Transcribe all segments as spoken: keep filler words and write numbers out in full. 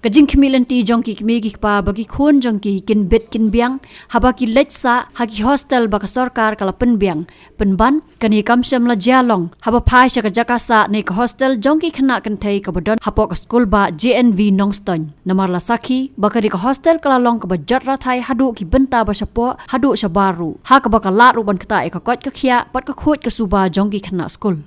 Ka jingkhmih lynti jong ki kmie ki kpa ba ki khun jong ki kin bit kin biang haba ki leit sah ha ki hostel ba ka sorkar ka la pynbiang, pynban kane kam shym la jia long haba phai sha ka jaka sah ne ka hostel jong ki khynnah kynthei kaba don hapoh ka skul bah J N V Nongstoiñ. Namar la sakhi ba kane ka hostel ka la long kaba jot rathai haduh ki bynta ba shapoh haduh shabar ruh, ha kaba ka lad ruh ban ktah ïa ka koit ka khiah bad ka khuid ka suba jong ki khynnah skul.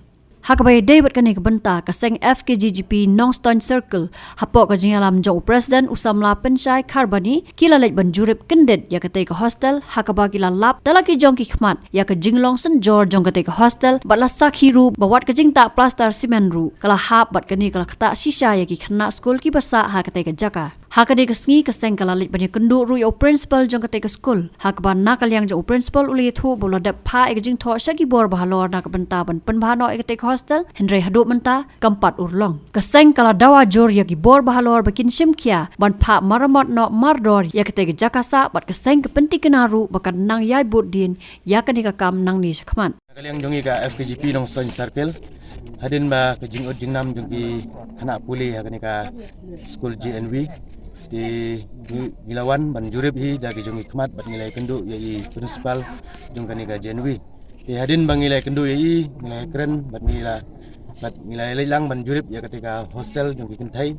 Ha kaba ïadei bad kane ka bynta, ka seng F K J G P Nongstoiñ Circle, hapoh ka jingïalam jong u President u samla Pynshai Kharbani, ki la leit ban jurip kyndit ïa katei ka hostel, ha kaba ki la lap da la ki jong ki khmat ïa ka jinglong synjor jong katei ka hostel bad la sakhi ruh ba wat ka jingtah plaster cement ruh ka la hap bad kane ka la ktah shisha ïa ki khynnah skul kiba sah ha katei ka jaka. Ha kane ka sngi ka seng ka la leit ban ïakynduh ruh ïa u principal jong katei ka skul, ha kaba na ka liang jong u principal u la ïathuh ba u la dep phah ïa ka jingthoh sha ki bor bahalor na ka bynta ban pynbha noh ïa katei ka hostel, hynrei haduh mynta kam pat urlong. Ka seng ka la dawa jur ïa ki bor bahalor ba kin shim khia ban phah maramot noh mardor ïa katei ka jaka sah bad ka seng ka pyntikna ruh ba kan nang ïai bud dien ïa kane ka kam nangne shakhmat. Na ka liang jong ngi ka F K J P Nongstoiñ Circle, hadien ba ka jingud jingnam jong ki khynnah pule ha kane ka skul J N V, te ngi, ngi la wan ban jurip hi da ki jong ki khmat bad ngi la ïakynduh ïa i principal jong kane ka J N V. Te hadien ba ngi la ïakynduh ïa i, ngi la ïakren bad ngi la, bad ngi la leit lang ban jurip ïa katei ka hostel jong ki kynthei.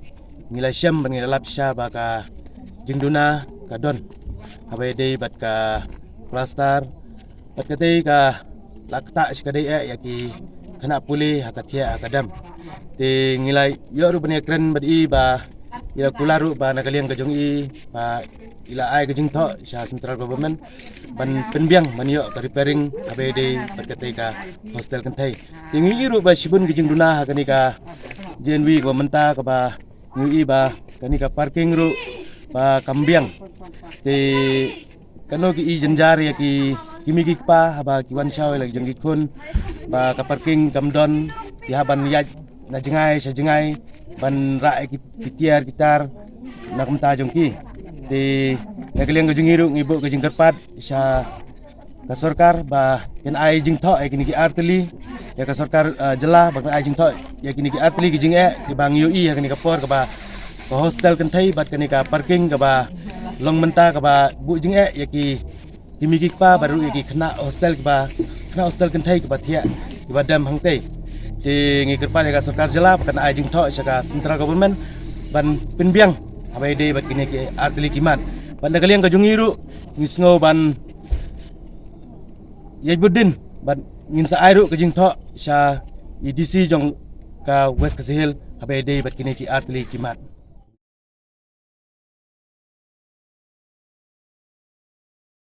Ngi la shem bad ngi la lap shisha ba ka jingduna ka don haba ïadei bad ka plaster bad katei ka la ktah shi ka dei eh ïa ki khynnah pule ha ka thiah ha ka dam. Te ngi la ïoh ruh ban ïakren bad i ba i la kular ruh ba na ka liang ka jong i ba i la ai ka jingthoh sha central government ban pynbiang ban ïoh ka repairing haba ïadei bad katei ka hostel kynthei. Te ngi i ruh ba shibun ka jingduna ha kane ka J N V kaba mynta kaba ngi i ba kane ka parking ruh ba kam biang. Te kano ki i jynjar ïa ki, ki mei ki kpa haba ki wan shaw ïa la ki jong ki khun ba ka parking kam don, ki hap ban ïaid na jngai sha jngai ban rah ïa ki, ki tiar ki tar na ka bynta jong ki. Te na ka liang ka jong ngi ruh ngi buh ka jingkyrpad sha ka sorkar ba kin ai jingthoh ïa kine ki artylli, ïa ka sorkar, eh, jylla ba kin ai jingthoh ïa kine ki artylli ki jingeh kiba ngi ïohi ha kane ka por kaba ka hostel kynthei bad kane ka parking kaba long mynta kaba buh jingeh ïa ki, ki mei ki kpa bad ruh ïa ki khynnah hostel kiba, khynnah hostel kynthei kiba thiah kiba dem hangtei. Te ngi kyrpad ïa ka sorkar jylla ba kan ai jingthoh sha ka central government ban pynbiang haba ïadei bad kine ki artylli ki mat. Bad na ka liang ka jong ngi ruh ngi sngew ban ïaid bud dien bad ngin sa ai ruh ka jingthoh sha i D C jong ka West Khasi Hills haba ïadei bad kine ki artylli ki mat.